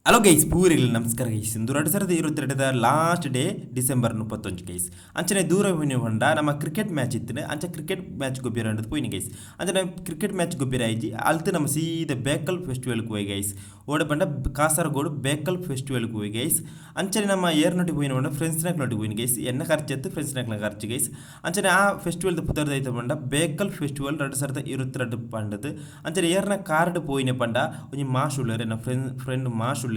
Hello guys, ಪೂರೆಗ್ಲ ನಮಸ್ಕಾರ guys. ಇಂದು 2022ದ last day, December 31 guys. ಅಂಚನೆ ದೂರ ಹೋಯಿನ ಹೊಂಡ ನಮ್ಮ ಕ್ರಿಕೆಟ್ ಮ್ಯಾಚ್ ಇತ್ತು. ಅಂಚ ಕ್ರಿಕೆಟ್ ಮ್ಯಾಚ್ ಗೊಬ್ಬಿರ ಅಂಡದು ಪೋಯಿನಿ ಗೈಸ್. ಅಂಚನೆ ಕ್ರಿಕೆಟ್ ಮ್ಯಾಚ್ ಗೊಬ್ಬಿರ ಆಯ್ಜಿ ಅಲ್ತು ನಮ್ಮ ಸೀದ ಬೇಕಲ್ ಫೆಸ್ಟಿವಲ್ ಹೋಯಿ ಗೈಸ್. ಓಡ ಬಂಡ ಕಾಸರಗೋಡು ಬೇಕಲ್ ಫೆಸ್ಟಿವಲ್ ಹೋಯಿ ಗೈಸ್. ಅಂಚನೆ ನಮ್ಮ ಏರ್ನೊಟ್ಟಿ ಪೋಯಿನ ಬಂಡ ಫ್ರೆಂಡ್ಸ್ ನಕ್ಲೊಟ್ಟಿಗೆ ಹೋಯಿನಿ ಗೈಸ್. ಎನ್ನ ಖರ್ಚತ್ತು, ಫ್ರೆಂಡ್ಸ್ ನಕ್ಲ ಖರ್ಚು ಗೈಸ್. ಅಂಚನೆ ಆ ಫೆಸ್ಟಿವಲ್ ಪುದರ್ದೈತ ಪಂಡ ಬೇಕಲ್ ಫೆಸ್ಟಿವಲ್ 2022 ಪಂಡದು. ಅಂಚನೆ ಏರ್ನ ಕಾರ್ಡ್ ಪೋಯಿನ ಪಂಡ ಒಂಜಿ ಮಾಷ್ ಉಳ್ಳೇರು, ಎನ್ನ ಫ್ರೆಂಡ್ ಫ್ರೆಂಡ್ ಮಾಷ್ ಉಳ್ಳೇರು.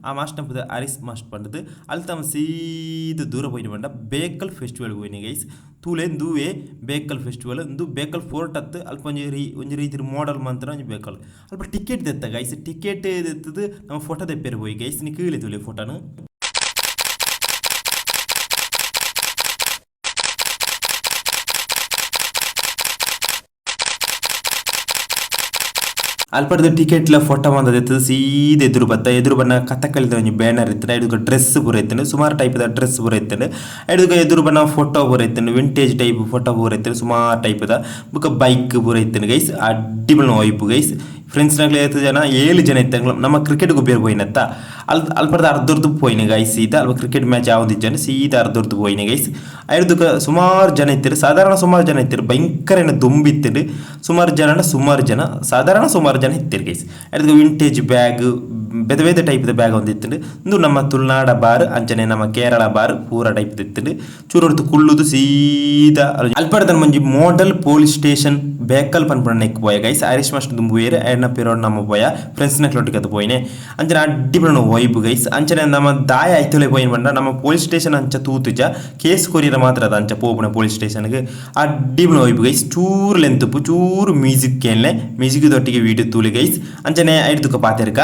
ಆ ಮಾಸ್ಟ್ನ ಪುದರ್ ಹರೀಶ್ ಮಾಸ್ಟ್ ಪಂಡದು. ಅಲ್ತಮ ಸೀದ ದೂರ ಪೋಯಿನ ಪಂಡ ಬೇಕಲ್ ಫೆಸ್ಟಿವಲ್ ಪೋಯಿನಿ ಗೈಸ್. ತೂಲೆ, ಇಂದುವೆ ಬೇಕಲ್ ಫೆಸ್ಟಿವಲ್. ಇಂದು ಬೇಕಲ್ ಫೋರ್ಟ್ ಅತ್ತು. ಅಲ್ಪ ಒಂಜಿ ರೀತಿ ಮಾಡೆಲ್ ಮಂತ್ರ ಒಂಜಿ ಬೇಕಲ್. ಅಲ್ಪ ಟಿಕೆಟ್ ದೆತ್ತ ಗೈಸ್. ಟಿಕೆಟ್ ದೆತ್ತದು ನಮ್ಮ ಫೋಟೋ ದೆಪ್ಪೆರ್ ಪೋಯಿ ಗೈಸ್. ನಿಕುಲೆ ತೂಲೆ ಫೋಟೋನು. ಅಲ್ಪಡ್ದು ಟಿಕೆಟ್ಲ ಫೋಟೋ ಮಂದದಿತ್ತದು ಸೀದ ಎದುರು ಬತ್ತ. ಎದುರು ಬನ್ನ ಕಥಕಳಿದ ಒಂಜಿ ಬ್ಯಾನರ್ ಇತ್ತುಂಡು. ಐಡುಗ ಡ್ರೆಸ್ ಪೂರ ಇತ್ತುಂಡು. ಸುಮಾರು ಟೈಪ್ ದ ಡ್ರೆಸ್ ಪೂರ ಇತ್ತುಂಡು. ಐಡುಗ ಎದುರು ಬನ್ನ ಫೋಟೋ ಪೂರ ಇತ್ತುಂಡು. ವಿಂಟೇಜ್ ಟೈಪ್ ಫೋಟೋ ಪೂರ ಇತ್ತುಂಡು, ಸುಮಾರು ಟೈಪ್ ದ. ಬೊಕ ಬೈಕ್ ಪೂರ ಇತ್ತುಂಡು ಗೈಸ್. ಅಡ್ಡಿಬಲ್ನ ವೈಬ್ ಗೈಸ್. ಫ್ರೆಂಡ್ಸ್ ನಕ್ಲೆ ಏತ್ ಜನ? ಏಳು ಜನ ಇತ್ತಂಗ್ಲ. ನಮ್ಮ ಕ್ರಿಕೆಟ್ ಗೊಬ್ಬಿಯರ್ ಪೋಯಿನತ್ತ. ಅಲ್ ಅಲ್ಪಡ್ದು ಅರ್ಧರ್ದು ಪೋಯಿನ ಗೈಸ್. ಸೀದಾ ಅಲ್ಪ ಕ್ರಿಕೆಟ್ ಮ್ಯಾಚ್ ಆವೊಂದಿಜ್ಜಂಡ್, ಸೀದಾ ಅರ್ಧರ್ದು ಪೋಯಿನ ಗೈಸ್. ಐಡ್ದುಕ ಸುಮಾರು ಜನ ಇತ್ತೆರ್. ಸಾಧಾರಣ ಸುಮಾರು ಜನ ಇತ್ತೆರ್. ಭಯಂಕರ ಏನ ದುಂಬು ಇತ್ತ್ಂಡ್. ಸುಮಾರು ಜನ, ಸುಮಾರು ಜನ, ಸಾಧಾರಣ ಸುಮಾರು ಜನ ಇತ್ತೆರ್ ಗೈಸ್. ಐಡ್ದ್ ವಿಂಟೇಜ್ ಬ್ಯಾಗ್, ಬೇತೆ ಬೇತೆ ಟೈಪ್ ದ ಬ್ಯಾಗ್ ಒಂದಿತ್ತ್ಂಡ್. ಇಂದು ನಮ್ಮ ತುಳುನಾಡ ಬಾರ್, ಅಂಚನೆ ನಮ್ಮ ಕೇರಳ ಬಾರ್ ಪೂರ ಟೈಪ್ ಇತ್ತ್ಂಡ್. ಚೂರು ಕುಲ್ಲುದು ಸೀದಾ ಅಲ್ಪಡ್ದ ಒಂಜಿ ಮೋಡಲ್ ಪೊಲೀಸ್ ಸ್ಟೇಷನ್ ಬೇಕಲ್ ಪನ್ಪುನ ನೆಕ್ ಪೋಯ ಗೈಸ್. ಹರೀಶ್ ಮಾಸ್ಟ್ ದುಂಬುವೆರ್, ಐನ ಪಿರೋಡ್ ನಮ್ಮ ಪೋಯ. ಫ್ರೆಂಡ್ಸ್ ನಕ್ಲೊಟ್ಟಿಗೆ ಪೋಯಿನೆ. ಅಂಚನೆ ಅಡ್ಡಿ ವೈಬ್ ಗೈಸ್. ಅಂಚನೆ ನಮ್ಮ ದಾಯ ಐತೊಲೆ ಪೋಯಿನ ಪಂಡ ನಮ್ಮ ಪೊಲೀಸ್ ಸ್ಟೇಷನ್ ಅಂಚ ತೂತುಜ. ಕೇಸ್ ಕೊರಿಯರ ಮಾತ್ರ ಅದ ಅಂಚ ಪೋಪುನ ಪೊಲೀಸ್ ಸ್ಟೇಷನ್ಗೆ. ಅಡ್ಡಿ ವೈಬ್ ಗೈಸ್. ಚೂರು ಲೆಂತ್ ಉಪ್ಪು, ಚೂರು ಮ್ಯೂಸಿಕ್ ಕೇನ್ಲೆ. ಮ್ಯೂಸಿಕ್ ದೊಟ್ಟಿಗೆ ವೀಡಿಯೋ ತೂಲೆ ಗೈಸ್. ಅಂಚನೆ ಐಡ್ದುಕ ಪಾತೆರ್ಕ.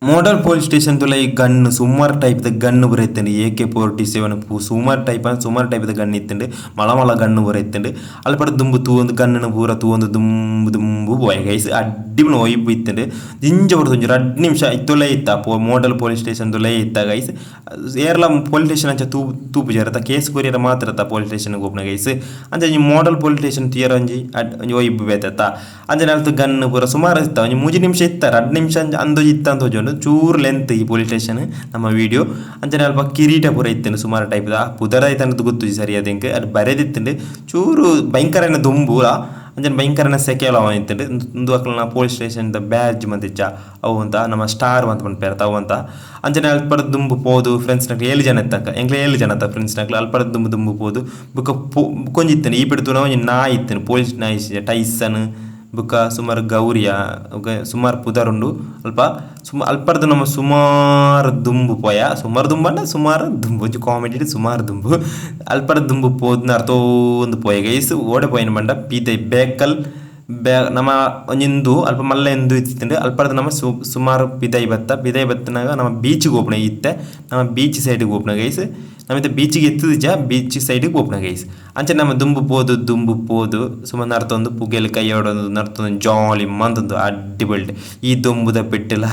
ಮೋಡಲ್ ಪೊಲೀಸ್ ಸ್ಟೇಷನ್ ತುಲ ಈ ಗನ್, ಸುಮಾರು ಟೈಪ್ ದ ಗನ್ ಪೂರ ಇತ್ತುಂಡು. ಎಕೆ-47 ಸುಮಾರು ಟೈಪ್, ಸುಮಾರು ಟೈಪ್ ದ ಗನ್ ಇತ್ತುಂಡು. ಮಳ ಮಳ ಗನ್ ಪೂರ ಇತ್ತುಂಡು. ಅಲ್ಪಡ ದುಂಬು ತೂವೊಂದು, ಗನ್ನುನು ಪೂರ ತೂವೊಂದು ದುಂಬು ದುಂಬು ಪೋಯ ಗೈಸ್. ಅಡ್ಡಿ ವೈಬ್ ಇತ್ತುಂಡು. ದಿಂಜ ಪೊರ್ತು, 2 ನಿಮಿಷ ಇತ್ತೊಲೇ ಇತ್ತ, ಮೋಡಲ್ ಪೊಲೀಸ್ ಸ್ಟೇಷನ್ ತುಲೇ ಇತ್ತ ಗೈಸ್. ಏರ್ಲ ಪೊಲೀಸ್ ಸ್ಟೇಷನ್ ಅಂಚ ತೂ ತೂಪುಜೆರ್ ಕೇಸ್ ಕೊರಿಯರ ಮಾತ್ರ ಅತ್ತ ಪೊಲೀಸ್ ಸ್ಟೇಷನ್ ಪೋಪುನ ಗೈಸ್. ಅಂಚ ಒಂಜಿ ಮೋಡಲ್ ಪೊಲೀಸ್ ಸ್ಟೇಷನ್ ತೂಯರ ಒಂಜಿ ಒಂಜಿ ವೈಬ್ ಬೇತೆ. ಅಂಚನೆ ಅಲ್ತ ಗನ್ ಪೂರ ಸುಮಾರು ಇತ್ತ. ಒಂಜಿ 3 ನಿಮಿಷ ಇತ್ತ, 2 ನಿಮಿಷ ಅಂದೊಂಜಿ ಇತ್ತ ಅಂತ ತೋಜುಂಡು. ಚೂರು ಲೆಂತ್ ಈ ಪೊಲೀಸ್ ಸ್ಟೇಷನ್ ನಮ್ಮ ವಿಡಿಯೋ. ಅಂಚನೆ ಅಲ್ಪ ಕಿರೀಟ ಪೂರ ಇತ್ತುಂಡು, ಸುಮಾರು ಟೈಪ್ ದ. ಪುದರ್ ಐತಂದ್ ಗೊತ್ತುಜಿ ಸರಿಯಾದ ಎಂಕ್. ಅದು ಬರೆದಿತ್ತುಂಡು. ಚೂರು ಭಯಂಕರನ ದುಂಬುಲ, ಅಂಚನೆ ಭಯಂಕರನ ಸೆಕೆಲ ಇತ್ತುಂಡು. ಉಂದು ಅಕಲ್ನ ಪೊಲೀಸ್ ಸ್ಟೇಷನ್ ದ ಬ್ಯಾಡ್ಜ್ ಮಂತಿಚ್ಚ ಅವು ಅಂತ, ನಮ್ಮ ಸ್ಟಾರ್ ಅಂತ ಪನ್ಪೆರ್ ಅವು ಅಂತ. ಅಂಚನೆ ಅಲ್ಪದ ದುಂಬು ಪೋದು ಫ್ರೆಂಡ್ಸ್ ನಕ್ಲು ಏಳು ಜನ ಇತ್ತಕ್ಕ. ಎಂಕ್ಲ ಏಳು ಜನ ಅತ್ತ ಫ್ರೆಂಡ್ಸ್ ನಕ್ಲು. ಅಲ್ಪದ ದುಂಬು ದುಂಬು ಪೋದು ಬೊಕ ಬೊಕೊಂಜಿ ಇತ್ತುಂಡು. ಈ ಪೆಡ್ ತೂನ ಒಂಜಿ ನಾಯಿ ಇತ್ತುಂಡು, ಪೊಲೀಸ್ ನಾಯಿ ಟೈಸನ್. ಬೊಕ ಸುಮಾರು ಗೌರಿಯ ಸುಮಾರು ಪುದರುಂಡು ಅಲ್ಪ. ಅಲ್ಪರ್ದು ನಮ್ಮ ಸುಮಾರು ದುಂಬು ಪೋಯ. ಸುಮಾರು ದುಂಬಂಡ ಸುಮಾರು ದುಂಬು, ಒಂಜಿ ಕಾಮಿಡಿ. ಸುಮಾರು ದುಂಬು, ಅಲ್ಪದ ದುಂಬು ಪೋದು ನರ್ತೋಂದು ಪೋಯ ಗೈಸ್. ಓಡೆ ಪೋಯಿನ ಪಂಡ ಪೀತೈ ಬೇಕಲ್ ಬೇ ನಮ್ಮ ಒಂಜಿ ಅಲ್ಪ ಮಲ್ಲ ಇಂದು ಇತ್ತಿತ್ತುಂಡು. ಅಲ್ಪರ್ದು ನಮ್ಮ ಸುಮಾರು ಪಿದೈ ಬತ್ತ. ಪಿದೈ ಬತ್ತನಾಗ ನಮ್ಮ ಬೀಚಿಗೆ ಪೋಪುನ. ಇತ್ತೆ ನಮ್ಮ ಬೀಚ್ ಸೈಡ್ಗೆ ಪೋಪುನ ಗೈಸ್. ನಮ್ಮ ಇತ್ತೆ ಬೀಚಿಗೆ ಎತ್ತುದಿಜ, ಬೀಚ್ ಸೈಡ್ಗೆ ಪೋಪುನ ಗೈಸ್. ಅಂಚ ನಮ್ಮ ದುಂಬು ಪೋದು ದುಂಬು ಪೋದು ಸುಮಾರು ನರ್ತೊಂದು, ಪುಗೆಲ್ ಕೈಯೋಡೊಂದು ನರ್ತೊಂದು ಜಾಲಿ ಮಂತೊಂದು ಅಡ್ಡಿ ಬಲ್ಟ್. ಈ ದೊಂಬುದ ಪೆಟ್ಟುಲ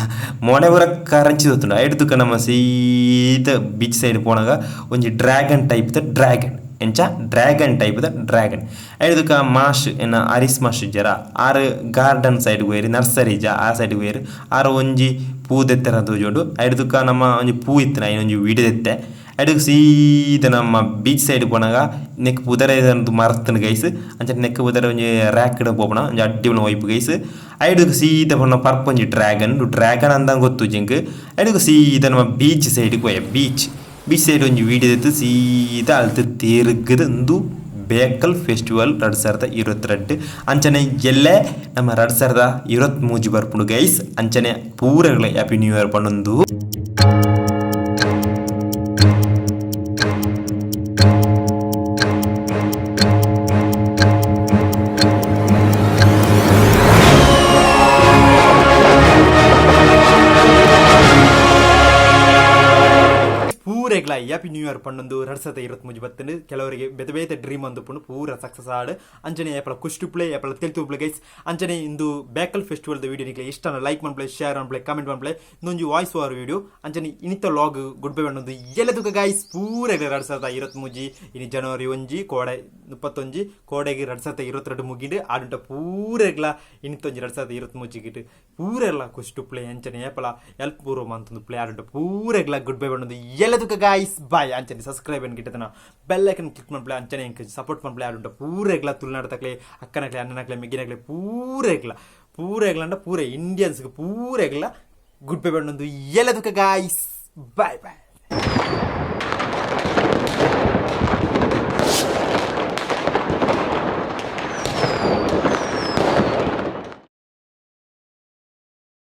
ಮೋನೆ ಪೂರ ಕರಂಚಿ ತೋತುಂಡು. ಐಡ್ದುಕ ನಮ್ಮ ಸೀದ ಬೀಚ್ ಸೈಡ್ ಪೋನಾಗ ಒಂಜಿ ಡ್ರ್ಯಾಗನ್ ಟೈಪ್ ದ ಡ್ರ್ಯಾಗನ್. ಎಂಚ ಡ್ರ್ಯಾಗನ್ ಟೈಪ್ ದ ಡ್ರ್ಯಾಗನ್. ಐಡ್ದುಕ ಮಾಷ್, ಎನ್ನ ಹರೀಶ್ ಮಾಷ್ ಇಜ್ಜರ, ಆರ್ ಗಾರ್ಡನ್ ಸೈಡ್ ಪೋಯೆರ್. ನರ್ಸರಿ ಇಜ್ಜ, ಆ ಸೈಡ್ ಪೋಯೆರ್. ಆರ್ ಒಂಜಿ ಪೂ ದೆತ್ತೆರ ತೋಜುಂಡು. ಐಡ್ದುಕ ನಮ್ಮ ಒಂಜಿ ಪೂ ಇತ್ತಿನ, ಐನ್ ಒಂಜಿ ವೀಡಿಯೋ ದೆತ್ತೆ. ಐಡ್ದುಕ ಸೀದ ನಮ್ಮ ಬೀಚ್ ಸೈಡ್ ಪೋನಾಗ ನೆಕ್ ಪುದರ್ ಮರತ್ಂಡ್ ಗೈಸ್. ಅಂಚ ನೆಕ್ ಪುದರ್ ಒಂಜಿ ರ್ಯಾಕ್ ಡ್ ಪೋಪುನ ಒಂಜಿ ಅಡ್ಡಿ ವೈಪ್ ಗೈಸ್. ಐಡ್ದುಕ ಸೀದ ಪೋನ ಪರ್ಪ ಒಂಜಿ ಡ್ರ್ಯಾಗನ್. ಡ್ರ್ಯಾಗನ್ ಅಂದಂಗ ಗೊತ್ತುಜಿ ಎಂಕ್. ಐಡ್ದುಕ ಸೀದ ನಮ್ಮ ಬೀಚ್ ಸೈಡ್ ಪೋಯ. ಬೀಚ್ ಬೀಚ್ ಸೈಡ್ ಒಂಜಿ ವೀಡಿಯೋ ದೆತ್ತ್ ಸೀದ ಅಲ್ತ್ ತಿರುಗುದು. ಉಂದು ಬೇಕಲ್ ಫೆಸ್ಟಿವಲ್ 2022. ಅಂಚನೆ ಎಲ್ಲೆ ನಮ್ಮ 2023 ಬರ್ಪುಂಡು ಗೈಸ್. ಅಂಚನೆ ಪೂರೆಗ್ಲ ಹ್ಯಾಪಿ ನ್ಯೂ ಇಯರ್ ಪನೊಂದು. ಪೂರೆಗ್ಲ ಹ್ಯಾಪಿ ನ್ಯೂ ಇಯರ್ ಪಂಡೊಂದು 2023 ಬತ್ತುಂಡು. ಕೆಲವರಿಗೆ ಬೇತೆ ಬೇತೆ ಡ್ರೀಮ್ ಅಂದುಪ್ಪುಂಡು, ಪೂರ ಸಕ್ಸಸ್ ಆಡ್. ಅಂಚನೆ ಏಪಲ ಖುಷಿ ಪ್ಲೇ, ಏಪಲ ತೆಲ್ತು ಪ್ಲೇ ಗೈಸ್. ಅಂಚನೆ ಇಂದು ಬೇಕಲ್ ಫೆಸ್ಟಿವಲ್ ದ ವಿಡಿಯೋ ನಿಕ್ಲೆ ಇಷ್ಟ ಲೈಕ್ ಮನ್ಪುಲೆ, ಶೇರ್ ಮನ್ಪುಲೆ, ಕಮೆಂಟ್ ಮನ್ಪುಲೆ. ಇಂದೊಂಜಿ ವಾಯ್ಸ್ ಓವರ್ ವಿಡಿಯೋ. ಅಂಚನೆ ಇನಿತ ವ್ಲಾಗ್ ಗುಡ್ ಬೈ ಪಂಡೊಂದು ಎಲ್ಲೆದುಕ ಗೈಸ್. ಪೂರೆಗ್ಲ 2023, ಇನಿ ಜನವರಿ 1, ಕೋಡೆ 31, ಕೋಡೆಗೆ 2022 ಮುಗಿಂಡು. ಆಡುಂಟ ಪೂರೆಗ್ಲ ಇನಿತೊಂಜಿ 2023 ಗಿಟ್ ಪೂರೆಗ್ಲ ಖುಷಿ ಪ್ಲೇ. ಅಂಚನೆ ಏಪಲ ಎಲ್ಪ್ ಪೂರ್ವ ಮಂತೊಂದು ಪ್ಲೇ. ಆಡುಂಟ ಪೂರೆಗ್ಲ ಗುಡ್ ಬೈ ಪಂಡೊಂದು ಎಲ್ಲೆದುಕ ಗಾಯ್ಸ್, ಬಾಯ್. ಅಂಚನೆ ಸಬ್ಸ್ಕ್ರೈಬ್ ಅನ್ ಗಿಟ್ಟದನ ಬೆಲ್ ಐಕನ್ ಕ್ಲಿಕ್ ಮನ್ಪುಲೆ. ಅಂಚನೆ ಎಂಕ್ ಸಪೋರ್ಟ್ ಮನ್ಪುಲೆ. ಆಡುಂಟ ಪೂರೆಗ್ಲ ತುಳುನಾಡತಕ್ಲೆ, ಅಕ್ಕನಕ್ಲೆ, ಅಣ್ಣನಕ್ಲೆ, ಮೆಗ್ಗಿನಕ್ಲೆ, ಪೂರೆಗ್ಲ, ಪೂರೆಗ್ಲ ಅಂಡ ಪೂರೆ ಇಂಡಿಯನ್ಸ್ ಪೂರೆಗ್ಲ ಗುಡ್ ಬೈ ಪಂಡೊಂದು ಎಲ್ಲೆದುಕ ಗಾಯ್ಸ್, ಬಾಯ್ ಬಾಯ್.